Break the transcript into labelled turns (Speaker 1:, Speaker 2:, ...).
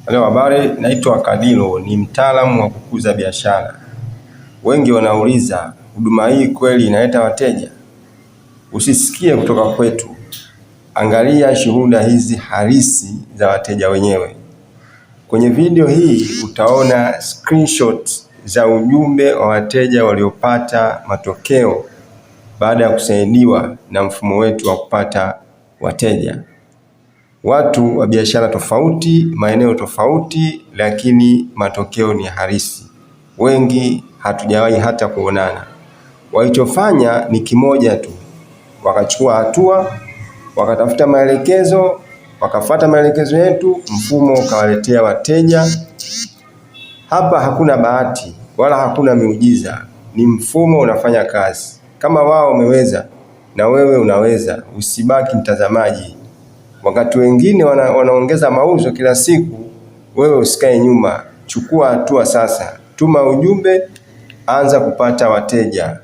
Speaker 1: Halo, habari, naitwa Kadilo, ni mtaalamu wa kukuza biashara. Wengi wanauliza huduma hii kweli inaleta wateja? Usisikie kutoka kwetu, angalia shuhuda hizi halisi za wateja wenyewe. Kwenye video hii utaona screenshot za ujumbe wa wateja waliopata matokeo baada ya kusaidiwa na mfumo wetu wa kupata wateja. Watu wa biashara tofauti, maeneo tofauti, lakini matokeo ni halisi. Wengi hatujawahi hata kuonana. Walichofanya ni kimoja tu, wakachukua hatua, wakatafuta maelekezo, wakafata maelekezo yetu, mfumo ukawaletea wateja. Hapa hakuna bahati wala hakuna miujiza, ni mfumo unafanya kazi. Kama wao wameweza, na wewe unaweza. Usibaki mtazamaji. Wakati wengine wanaongeza mauzo kila siku, wewe usikae nyuma. Chukua hatua sasa, tuma ujumbe, anza kupata wateja.